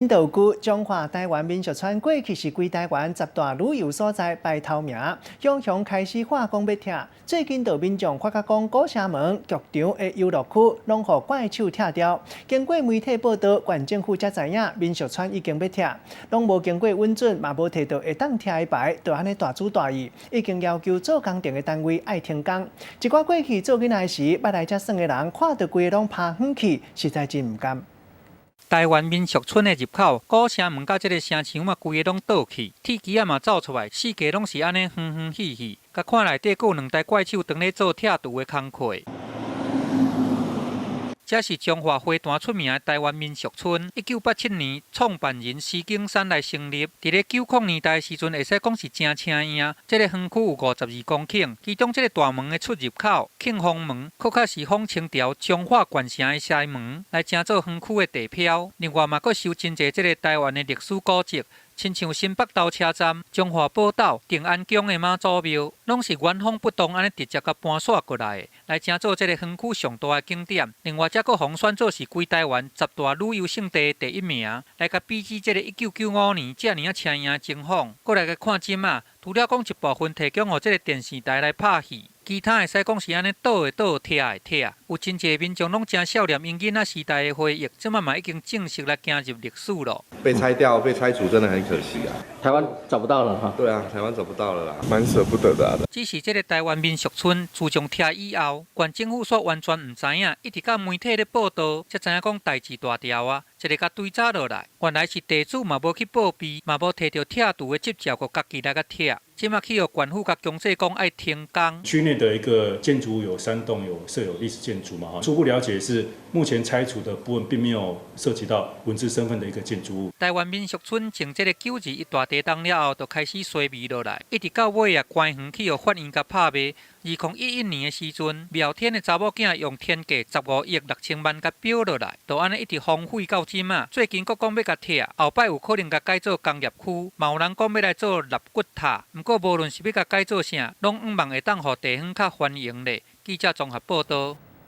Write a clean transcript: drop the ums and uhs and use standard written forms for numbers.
道具彰化台灣民俗村過去是規台灣十大旅遊所在排頭名，鄉鄉開始喊講欲拆。最近就民眾發覺講古城門劇場的遊樂區攏予怪手拆掉。經過媒體報道，縣政府才知影民俗村已經欲拆，攏無經過允准，嘛無提著會當拆的牌，就按呢大主大意，已經要求做工程的單位愛停工。一寡過去做囡仔時，捌來遮耍的人，看著規个攏趴遠去，實在真毋甘。台灣民俗村的入口，古城門佮這个城牆嘛，規个攏倒去，鐵枝仔嘛走出來，四界攏是按呢遠遠細細，共看內底閣有兩台怪手當咧做拆除的工課。這是彰化花壇出名的台灣民俗村，1987年創辦人施景山來成立。佇咧90年代的時陣，會使講是誠請影。這个園區有52公頃，其中這个大門的出入口慶豐門，閣較是仿清朝彰化縣城的西門，來成做園區的地標。另外嘛，閣收真濟這个台灣的歷史古蹟。親像新北投車站、彰化寶斗、定安宮的媽祖廟，攏是原封不動按呢直接共搬徙過來的，來成做這个園區上大的景點。另外，這閣予選做是規台灣十大旅遊勝地第一名，來共比起這个1995年遮爾仔請影的情況，閣來共看這馬，除了講一部分提供予這个電視台來拍戲，其他會使講是按呢倒的倒，拆的拆。有真濟民眾攏誠少年𪜶囡仔時代的回憶，這馬嘛已經正式來行入歷史咯。被拆掉、被拆除，真的很可惜啊！台灣找不到了哈。對啊，台灣找不到了啦，蠻捨不得的啊。只是這个台灣民俗村自從拆以後，縣政府煞完全毋知影，一直到媒體咧報道，才知影講代誌大條啊，一个共追查落來，原來是地主嘛無去報備，嘛無提著拆除的執照，閣家己來共拆。這馬去予縣府共強制講愛停工。區內的一個建築物有三棟有設有歷史建築嘛？哈，初步了解是目前拆除的部分並沒有涉及到文字身份的一個建築物。台灣民俗村從這个9·21大地動了後，就開始衰微落來，一直到尾啊，官園去予法院共拍賣。2011年的時陣，苗天的查某囝用天價15億6千萬共標落來，就按呢一直荒廢到這馬。最近閣講欲共拆，後擺有可能共改做工業區，嘛有人講欲來做納骨塔。毋過無論是欲共改做啥，攏向望會當予地方較繁榮咧。記者綜合報道。